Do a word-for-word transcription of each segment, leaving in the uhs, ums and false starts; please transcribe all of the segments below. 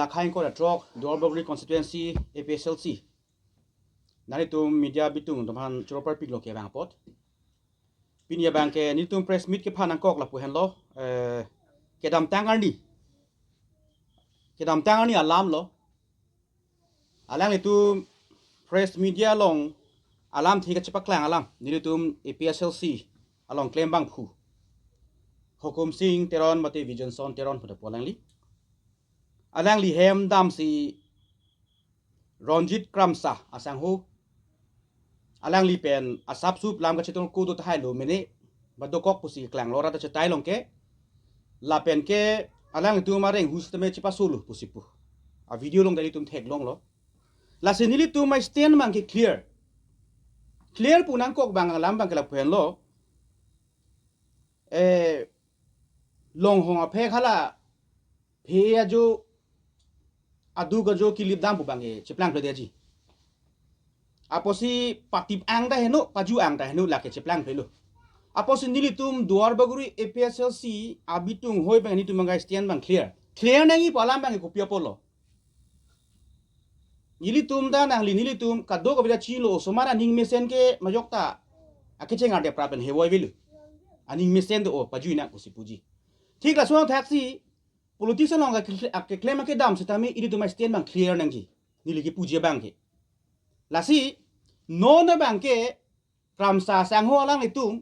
Akhai ingkoi ra throk, Duar Bagori constituency A P H L C. Nanglitum media bitung atum aphan choro parpiklo kevang apot. Pini abangke nelitum press meet kephan nangkok lapu henlo, eh, kedamtang arni. Kedamtang arni alam lo. Alanglitum press media along alamthe kachepaklang alam, nelitum A P H L C along klem abangphu, Hukum Sing Teron mate Vision Son Teron pu ta pu alangli. Alangli hem damsi Ronjit Kramsa asangho, alangli pen asapsup lam kachetongko do tahai lo mene, ba dokok pusi klanglo, rata chetai long ke, lapen ke alanglitum areng hus tame chepasolo pusi pu a video along ta nelitum theklonglo. Lasi nelitum a-stand abangke clear. Clear pu nangkok abang alam abangke lapu henlo. Eh, longhong aphek hala phe ajo, aduk ajo kilip dam pu abangke cheplangphledetji. Apotsi patip ang ta heno, paju ang ta heno, lake cheplangphelo. Apotsi nelitum Duar Bagori A P H L C abitung hoi abang nelitum abang a-stand abang clear. Clear nangji pu alam abangke kopi apotlo? Nelitum ta nangli nelitum kadokave ta chilo, osomar aning mesen ke majok ta akecheng arde pra pen hevoi avelo. Aning mesen do o pajui nang pusi puji. Thik lason thaksi politics along ake-, akeklem akedam setame ilitum a-stand abang clear nangji, neli kepuji abangke. Lasi non abangke Kramsa asangho alanglitum,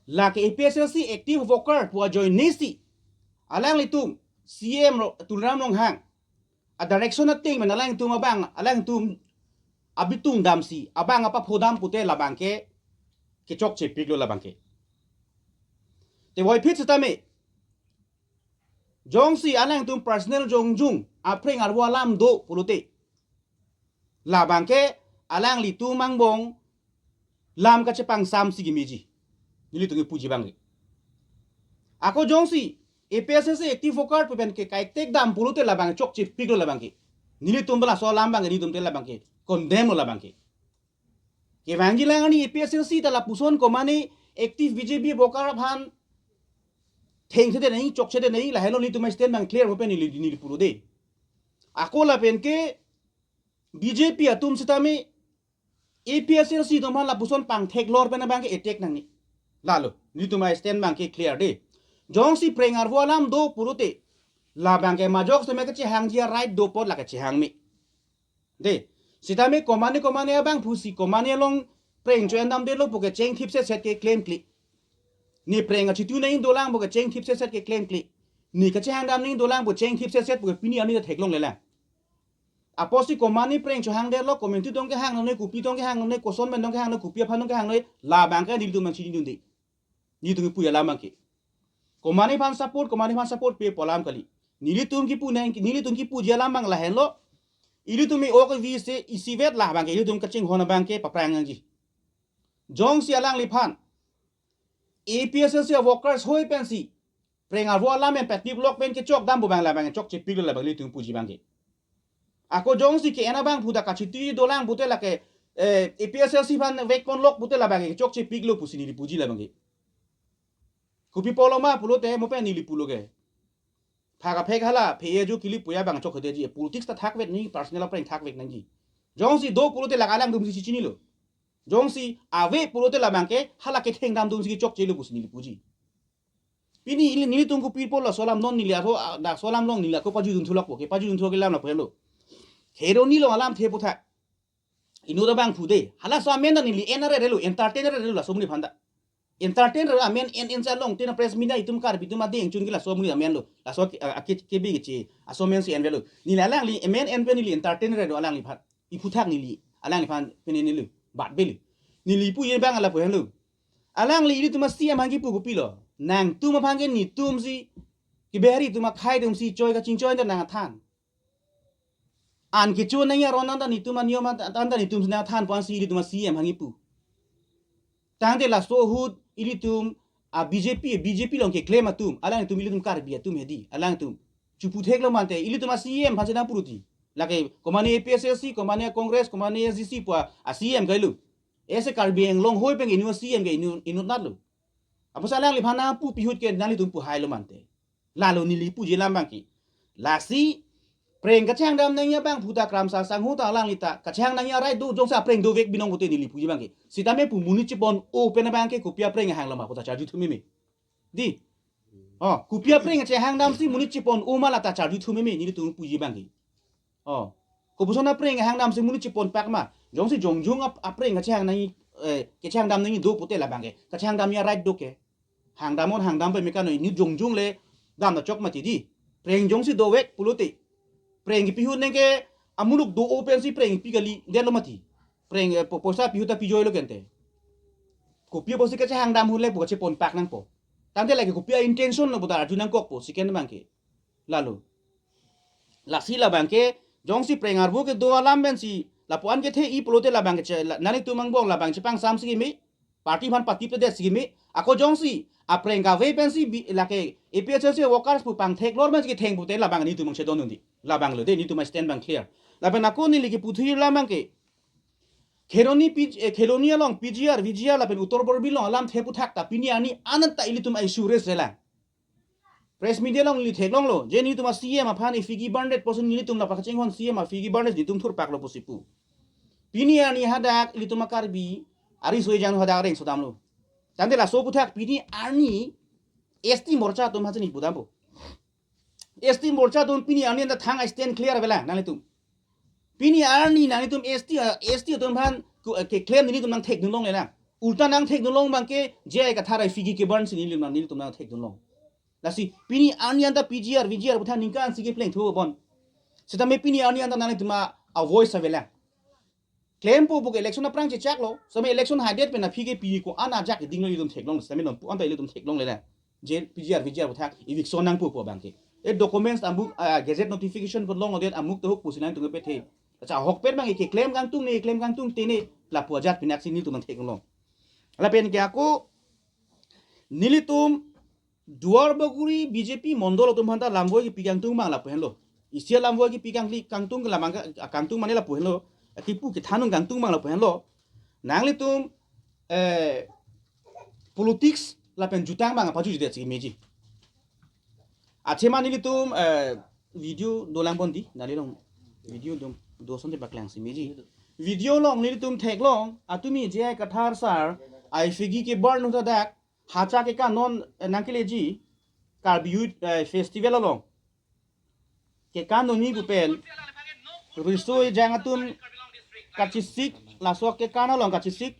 lake A P H L C active worker pu ajoinesi, alanglitum C M Ro-, Tuliram Ronghang a-direction ateng pen alanglitum abang, alanglitum abitung damsi abang apapho dam pute labangke kechokchepiklo labangke. Te voiphit setame, jongsi alanglitum personal jongjung, aphreng arvo alam do pulote, labangke alanglitum angbong lam kachepangsamsi kemeji, nelitum kepuji abangke. Ako jongsi A P H L C active worker pu pen ke kaiktek dam pulote labang chokchepiklo labangke. Nelitum bala so alam abangke nelitum te labangke condemn lo labangke. Kevangji lang ani A P H L C ta lapuson komane active B J P worker aphan thengthedet nangji, chokchedet nangji, lahelo nelitum a-stand abang clear hopen neli, neli pulo de. Ako lapen ke B J P atum setame A P H L C atum aphan lapuson pangtheklor pen abangke attack nangne. Lalo nelitum a-stand abangke clear de. Jongsi phreng arvo alam do pulote, labangke majok setame kechehangji a-right do apot lake chehang me. De, setame komane komane abangphusi komane along phreng cho-en damdetlo pu ke chengthip setset ke klemkle. Ne phreng achitu nangji dolang pu ke chengthip setset ke klemkle. Ne kachehang dam nangji dolang pu chengthip setset pu ke pini arni ta theklonglelang. Apotsi komane phreng chohangdetlo, komantu tong kehang nangne, kopi tong kehang nangne, koson pen tong kehang nangne, kopi aphan tong kehang nangne, labangke nelitum nangchinidunde. Nelitum kepu alam abangke. Komane aphan support, komane aphan support pe pu alam kali. Nelitum kepu nang, nelitum kepuji alam abang lahenlo. Ilitum me ok vi se isivet labangke ilitum kachinghon abangke paphrang nangji. Jongsi alangliphan A P H L C workers hoi pensi phreng arvo alam pen patip lok pen kechok dam pu abang labang chokchepiklo labang nelitum puji abangke. Ako jongsi ke-en abangphu ta kachitu dolang pute lake, eh, A P H L C aphan vekponlok pute labangke chokchepiklo pusi neli puji labangke. Kopi apotlo ma pulote mo pen neli pulo ke, phak aphek hala phe ajo kilip pu abang chokchedetji, politics ta thakvek nangji, personal aphreng thakvek nangji. Jongsi do pulote lake alangdumsi chichinilo. Jongsi ave pulote labangke hala ketheng dam dumsi chokchelo pusi neli puji. Pini ili nelitum kopi apotlo, laso alam non neli arho, ah, laso alam along neli ako pajudun thulok po ke, pajudun thulok ke lam lapu henlo. Kheroni along alamthe aputhak inut abangphu de, halaso amen ta neli en arerelo, entertain arerelo laso amonit aphan ta. Entertain arerelo, amen en en sa long, tena press media itum Karbi atum adeng chun ke laso amonit amen lo. Laso ke, ah, ke, ke bi keche, laso amen si envelo. Neli alangli amen en pen neli entertain arerelo alangliphan. Iphuthak neli alangliphan pen enlo, bat belo. Neli puji abang lapu henlo. Alangli ilitum a-C M aphan kepu kopilo? Nangtum aphan ke netumsi, keberi atum akhai atumsi choi kachingchoi ta nangthan. An kecho nangji aron anta netum, aniyom anta netum nangthan pu ansi ilitum a-C M aphan kepu. Tangte laso ahut ilitum a-B J P, B J P along keklem atum, alangtum ilitum Karbi atum hedi, alangtum chuphutheklo mante, ilitum a-C M aphan si nangpuruti. Lake komane A P H L C, komane Congress, komane S D C pu a-C M kailo. Ese Karbi Anglong hoi pen inut a-C M ke inut, inut natlo. Apotsi alangliphan nangpu pi ahut ke nanglitum pu hailo mante. Lalo neli puji alam abangke. Lasi preng kachehang dam nangji abang puta Kramsa sangho ta alangli ta kachehang nangji a-right do, jongsi apreng dovek binong pute neli puji abangke. Sitame pu monit chepon-o pen abangke kopi apreng hanglo ma puta charju thu meme. Di. Oh, kopi apreng kachehang damsi monit chepon-o ma lata charju thu meme nelitum puji abangke. Oh. Kopuson apreng hang damsi monit chepon pak ma. Jongsi jongjung ap-, apreng kachehang nangji, eh, kachehang dam nangji do pute labangke. Kachehang damji a-right do ke. Hang dam non hang dam pe mekano inut jongjung le dam ta chok mati di. Preng jongsi dovek pulote. Preng kipi ahut nengke amuluk do-o pensi preng pi kali detlo mati. Preng, eh, po-, poisa pi ahut ta pi joilo kente. Kopi apotsi kachehang dam ahut le pu kachepon pak nangpo. Tangte lake kopi a-intention lo puta arju nangkokpo, second abangke. Lalo. Lasi labangke, jongsi preng arvo kedo alam pensi, lapu-an kethe-i pulote labangke che, la, nanglitum angbong labang chepangsamsi keme, party aphan patip te detsi keme, ako jongsi, apreng kave pensi, bi, lake, A P H L C workers pu pangtheklor pensi ketheng pute labang nelitum angchedon undi. Labanglo de, nelitum a-stand abang clear. Lapen ako neli keputhu labangke, Kheroni P G, eh, Kheroni along P G R, V G R lapen Uttar Borbil along alamthe aphuthak ta pini arni anat ta ilitum a-issue raise relang. Press media along neli theklonglo, je nelitum a-C M aphan a-effigy burn det pusi nelitum lapu kachinghon C M a-effigy burn det nelitum thurpaklo pusi pu. Pini arni hadak ilitum a-Karbi ariso-ejang hadak reng sodamlo. Tangte laso aphuthak pini arni S T Morcha atum hasi neli pudampo. S T Morcha atum pini arni anta thang a-stand clear avelang nanglitum. Pini arni nanglitum S T, eh, S T atum aphan ku, eh, ke claim nelitum nangthekdun longlelang. Ulta nangthekdun long abangke J I Kathar a-effigy keburn si nelitum nang, nelitum nangthekdun long. Lasi pini arni anta P G R, V G R aphuthak ningkan isi kepleng thu bon. Sitame pini arni anta nanglitum a-voice avelang. Klempo pu ke election aphrang chechaklo, sitame election haidet pen aphi ke pi ko-an ajak kedinglo ilitum theklong, sitame non pu anta ilitum theklongle la. Je P G R, V G R aphuthak eviction nangpo pu abangke. E documents amuk, ah, gazette notification pu longledet amuk tohuk pusi nangtum kepethe. Acha ahokpet abangke keklem kangtung ne, keklem kangtungte ne, lapu ajat pinak si nelitum nangtheklong. Lapen ke ako nelitum Duar Bagori B J P mondol atum aphanta lamvoi kepi kangtung abang lapu henlo. Isi lamvoi kepi kangli kangtung ke lamang ka, kangtung mane lapu henlo. Kipu kethan un kangtung abang lapu henlo. Nanglitum, eh, politics lapen jutang abang paju jidet si meji. Athema nelitum, eh, video dolang pon di, neli along video dom, do asonte paklang si meji. Video along nelitum theklong, atumi J I Kathar sir a-effigy keburn ahut hadak, hacha kekan non, eh, nangkeleji Karbi Youth, eh, Festival along. Kekan noni pu pen riso-ejang atum kachesik, laso kekan along kachesik.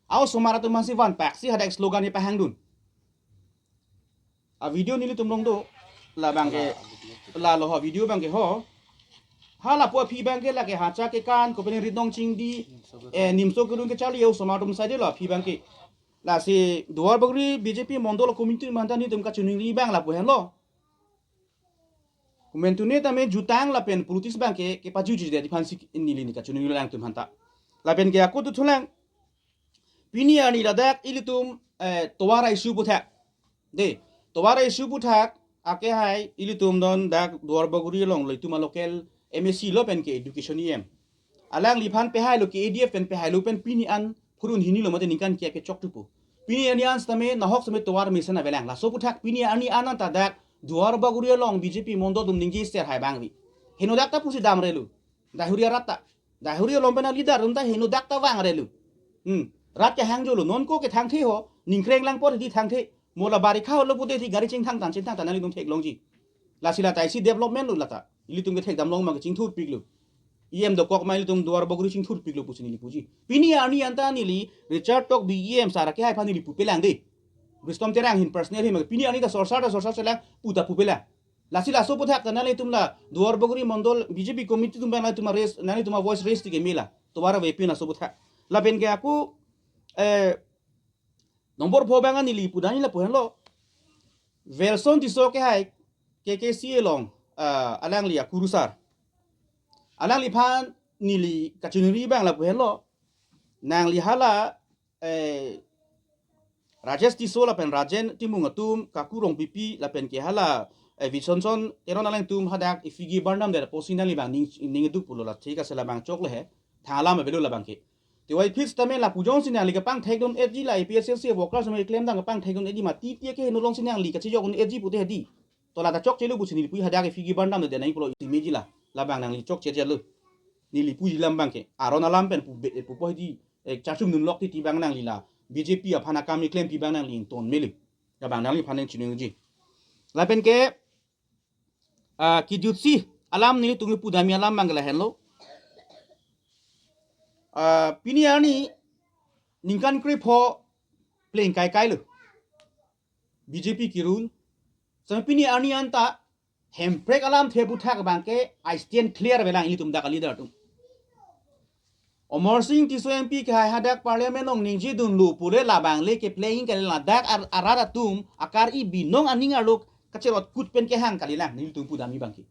A-osomar atum aphansi vanpaksi hadak slogan ipahangdun. A-video nelitum along do, labangke, lalo ho video abangke ho. Halapu aphi abangke lake hacha kekan, kopene rit nong chingdi, eh, nimso kedun kecharli a-osomar atum saidelo aphi abangke. Lasi Duar Bagori B J P mondol committee aphanta nelitum kachiningri abang lapu henlo. Komantu ne tame jutang lapen politics abangke, kepaju jidet aphansi neli ne kachiningri lang atum aphanta. Lapen ke ako tu thulang. Pini arni ladak ilitum, eh, tovar a-issue aphuthak. De, tovar a-issue aphuthak, ake hai ilitum non dak Duar Bagori along lo itum a-local M A C lo pen ke education E M. Alangliphan pehailo ke A D F pen pehailo pen pini an phurun hini lo mate ningkan ke ke chok thupo. Pini arni an sitame nahok sitame tovar mesen avelang. Laso aphuthak pini arni an anta dak Duar Bagori along B J P mondol atum ningje ser hai abang vi. Henodak ta pusi damrelo. Dahuri arat ta. Dahuri along pen a-leader atum ta henodak ta vangrelo. Hmm. Rat kehangjolo, non ko kethangthe ho, ningkreng lang apot di thangthe. Mo la barikha holo pute di gari chingthang tan, chingthang tan nanglitum theklongji. Lasi lata isi development lo lata. Ilitum kethekdam long ma kechingthurpiklo. E M dokok ma ilitum Duar Bagori chingthurpiklo pusi neli puji. Pini arni anta neli Richard Tokbi E M sir ake hai aphan neli pupelang de. Bristom Terang ahin personal ahin ma pini arni ta sorsar ta sorsar selang pu ta pupelang. Lasi laso aphuthak ta nanglitum la Duar Bagori mondol B J P committee atum abang nanglitum a-raise, nanglitum a-voice raise ti keme la. Tovar avepin laso aphuthak. Lapen ke ako, eh, nombor pho abang neli pudani lapu henlo. Welson Tisso ke hai K K C along, ah, alangli akurusar. Alangliphan neli kachiningri abang lapu henlo. Nangli hala eh, Rajesh Tisso lapen Rajen Timung atum kakurong pipi lapen ke hala, eh, Visonson Teron alangtum hadak effigy burn damdet apotsi nangli abang ning, ning duk pulo la thik ase labang chokle he. Thang alam avelo labangke. Te wai phis tame lapu jongsi nangli kapangthekdun-etji la A P H L C workers me claim dang kapangthekdun-etji mati tiya ke heno alongsi nangli kachijokdun-etji pute hedi. Tola ta chokchelo pusi neli pu hadak ke figi bandam de nai pulo isi meji la. Labang nangli chokche jalo. Neli puji alam abangke. Aron alam pen pu be- pupo di eh, chachum nun lok titi abang nangli la. B J P aphan akam ni klempi abang nangli ington mele. Labang nangliphan nangchiningji. Lapen ke ah, kejutsi alam nelitum pudamji alam abangke lahenlo. Ah, pini arni ningkan krepho pleng kai kai lo. B J P kerule. Sa pini arni anta Hemprek alamthe aputhak abangke I stand clear avelang ilitum dak a-leader atum. Amarsing Tisso M P ke hai hadak parliament along ningje dunlo pule labang le kepleng kali ladak ar- arat atum akar-i binong aning arlo kacherot kut pen kehang kalilang nelitum pudamji abangke.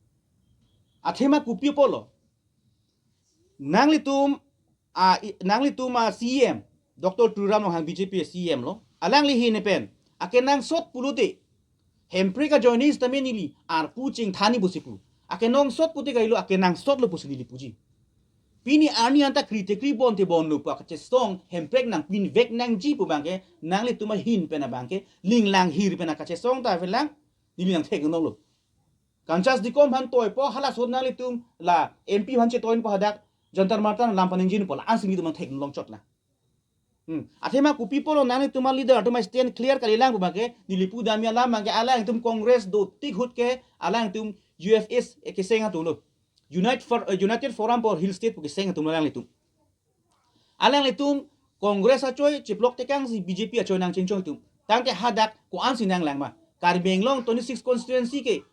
Athema kopi apotlo. Nanglitum a i- nanglitum a C E M Doctor Tuliram Ronghang B J P C E M lo. Alangli ahin pen akenangsot pulote Hemprek ajoine sitame neli arpu chingthani pusi pu. Akenangsot pute kailo akenangsotlo pusi neli puji. Pini arni anta kri te kri bon te bonlo pu akachesong Hemprek nangpinvek nangji pu abangke nanglitum ahin pen abangke linglang hir pen akachesong ta avelang neli nangthek nonglo. Kanchas dikom aphan toipo halaso nanglitum la M P aphan chetoipo hadak Jantar Mantar lam paningjinpo la ansi nelitum nangthek nonglong chot la. Hmm. Athema kopi apotlo nanglitum a-leader atum stand clear kalilang pu abangke neli pudamji alam abangke alangtum Congress do tik ahut ke alangtum U F S keseng atumlo. Unite for uh, United Forum for Hill State pu keseng atum alanglitum. Alanglitum Congress achoi chiplok tekangsi B J P achoi nangchingchoi atum. Tangke hadak ko-ansi nanglang ma. Karbi Anglong twenty-six constituency ke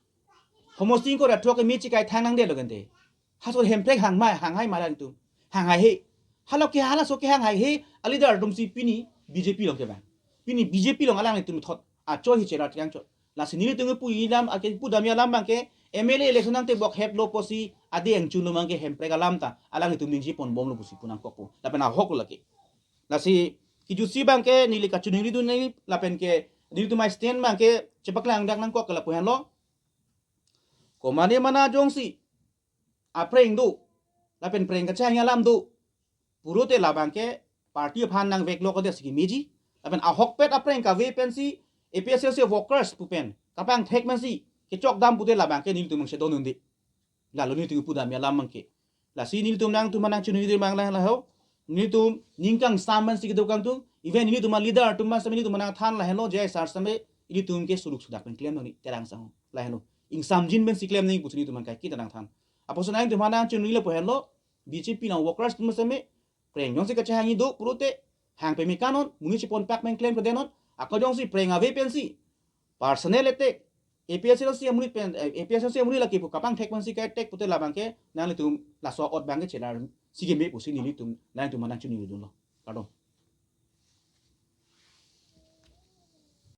Homosing ko rathok ke mechi kai thang nangdelo kente. Halaso Hemprek hang mai hang hai ma alangtum. Hang hai he. Halo ke halaso kehang hai he a-leader atumsi pini B J P along kevang. Pini B J P along alanglitum thot achoi hi chelar tiang chot. Lasi nelitum puji alam ake pudamji alam abangke M L A election nangtebok hetlo pusi ade angchunlo abangke Hemprek alam ta alanglitum ningje ponbomlo pusi pu nangkokpo. Lapen ahoklo lake. Lasi kejutsi abangke neli kachiningri dun neli lapen ke nelitum a-stand abangke chepaklang dak nangkok ke lapu henlo. Komane mana jongsi apreng do lapen preng kachehangji alam do pulote labangke party aphan nangveklo kode si kemeji. Lapen ahokpet apreng kave pensi A P H L C workers pu pen kapangthek pensi kechokdam pute labangke nelitum nangchedondunde. Lalo nelitum pudamji alam abangke. Lasi nelitum nangtum nangchiningri abang lahenlo. Nelitum ning kangsam pensi kedo kangtung. Even nelitum a-leader atum abang sitame nelitum nangthan lahenlo, J I sir sitame ilitum ke suluk sudak pen klem nangji Terang Sangho lahenlo. Ingsamjin pensi klem nangji pusi nelitum nangkai kita nangthan. Apotsi nangtum nangchiningri lapu henlo. B J P nang workers atum sitame preng jongsi kachehangji do pulote hang peme kanon, monit chepon pak pen klem kedenon, ako jongsi preng ave pensi personal attack A P H L C amonit pen eh, A P H L C amonit lake pu kapangthek pensi ke-attack pute labangke nanglitum laso ot abangke chelar si keme pusi nelitum nangtum nangchiningri dunlo. Kardom.